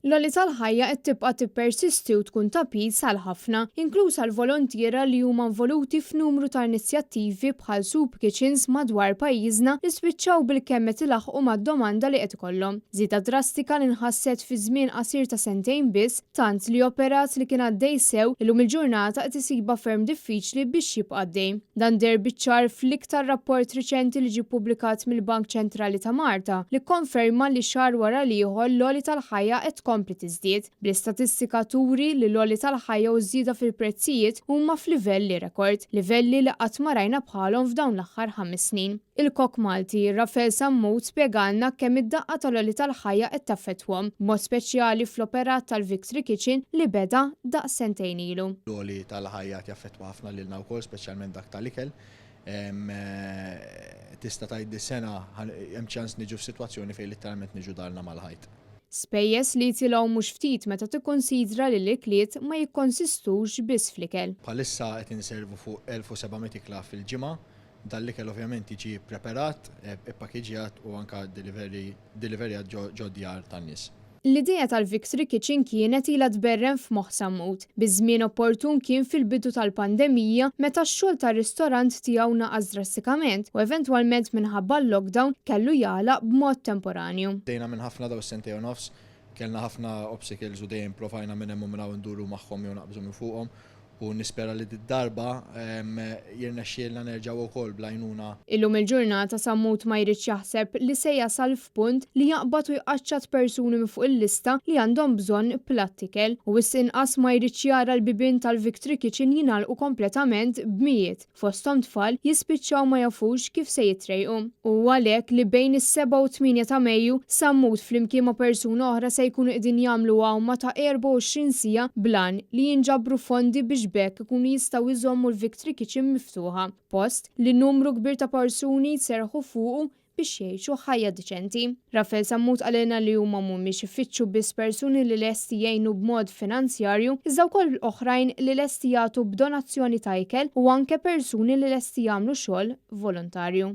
L-għoli tal-ħajja qed tibqa' tippersisti u tkun ta' piż għal ħafna, inkluż għall-volontiera li huma involuti f'numru ta' inizjattivi bħal soup kitchens madwar pajjiżna li spiċċaw bilkemm qed ilaħħqu mad-domanda li qed ikollhom. Żieda drastika li nħasset fi żmien qasir ta' sentejn biss, tant li operat li kien għaddej sew, illum il-ġurnata qed isibha ferm diffiċli biex jibqa' għaddej. Dan deher biċ-ċar fl-iktar rapport riċenti li ġie ppubblikat mill-Bank Ċentrali ta' Malta li kkonferma li xahar wara l-ieħor l-għoli tal-ħajja qed tkompli tiżdied, bl-istatistika turi li l-għoli tal-ħajja u ż-żieda fil-prezzijiet huma f'livelli rekord, livelli li qatt ma rajna bħalhom f'dawn l-aħħar ħames snin. Il-kok Malti, Rafael Sammut spjegalna kemm id-daqqa tal-għoli tal-ħajja qed taffettwhom, b'mod speċjali fl-operat tal-Victory Kitchen li beda daqs sentejn ilu. L-għoli tal-ħajja qed jaffettwa ħafna lilna wkoll, speċjalment dak tal-ikel. Tista' tgħid dis-sena hemm ċans niġu f'sitwazzjoni fejn litteralment niġu darna mal-ħajt. Spejjeż li jitilgħu mhux ftit meta tikkunsidra li l-ikliet ma jikkonsistux biss fl-ikel. Bħalissa qed inservu fuq 1,700 ikla fil-ġimgħa. Dan l-ikel ovvjament jiġi ppreparat, ippakiġġjat u anke deliverjat ġo djar tan-nies. L-idea tal-Victory Kitchen kienet ilha tberren f'moħħ Sammut. Biż-żmien opportun kien fil-bidu tal-pandemija meta x-xogħol tar-ristorant tiegħu naqas drastikament u eventwalment minħabba l-lockdown kellu jagħlaq b'mod temporanju. Għaddejna minn ħafna dawn is-sentejn u nofs, kellna ħafna obstacles u dejjem provajna minn hemm u minn hawn induru magħhom jew naqbżu minn fuqhom u nispera li did-darba jirnexxielna nerġgħu wkoll bl-għajnuna. Illum il-ġurnata Sammut ma jridx jaħseb li se jasal f'punt li jaqbad u jqaċċat persuni minn fuq il-lista li għandhom bżonn platt ikel u wisq inqas ma jridx jara l-bibien tal-Victory Kitchen jingħalqu kompletament b'mijiet, fosthom tfal, jispiċċaw ma jafux kif se jitrejqu. U hu għalhekk li bejn is-sebgħa u t-tmienja ta' Mejju, Sammut flimkien ma' persuna oħra se jkunu qegħdin jagħmlu għawma ta' 24 siegħa bl-għan li jinġabru fondi biex b'hekk ikunu jistgħu jżommu l-Victory Kitchen miftuħa, post li numru kbir ta' persuni jserrħu fuqu biex jgħixu ħajja diċenti. Rafael Sammut qalilna li huma mhumiex ifittxu biss persuni li lesti jgħinu b'mod finanzjarju, iżda wkoll oħrajn li lesti jagħtu b'donazzjoni ta' ikel u anke persuni li lesti jagħmlu xogħol volontarju.